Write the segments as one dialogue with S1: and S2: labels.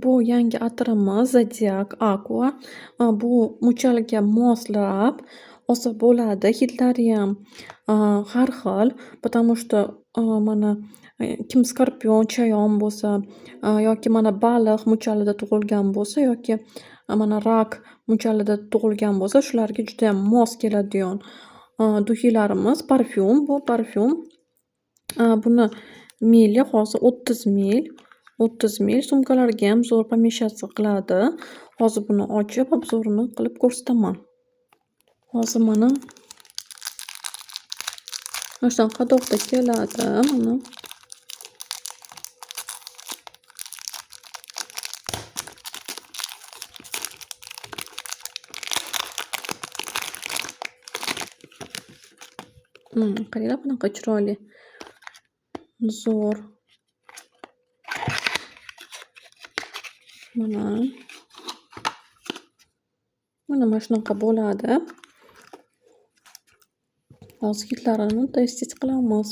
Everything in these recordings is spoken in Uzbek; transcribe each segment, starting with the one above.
S1: Bu yangi atirimiz Zodiac Aqua. Bu muchalga moslab olsa bo'ladi. Hidlariyam har xil, потому что mana kim skorpion, chayon bo'lsa yoki mana baliq muchalida tug'ilgan bo'lsa yoki mana rak muchalida tug'ilgan bo'lsa, shularga judayam mos keladigan духи larimiz. Parfyum bu, parfyum. Buni mili hozir 30 mil, 30 mil. Sumkalargayam zo'r помещаться qiladi. Hozir buni ochib, обзор ini qilib ko'rsataman. Hozir mana shunaqa qadoqda keladi mana. Mana, qaranglar, qanaqa chiroyli. Zo'r. Mana. Mana shunaqa bo'ladi. Hozir hidlarini test qilamiz.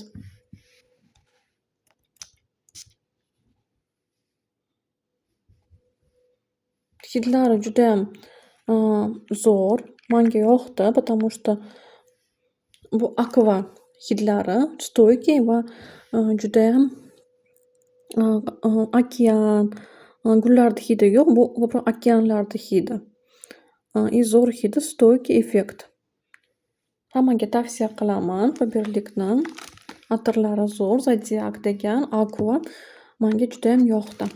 S1: Hidlari judayam zo'r. Manga yoqdi, потому что bu aqua hidlari стойкий va judayam okean, gullarni hidi yo'q, bu ko'proq okeanlarni hidi. И zo'r hidi, стойкий эффект. Hammaga tavsiya qilaman Faberlicni. Atirlari zo'r, Zodiac degan Aqua manga judayam yoqdi.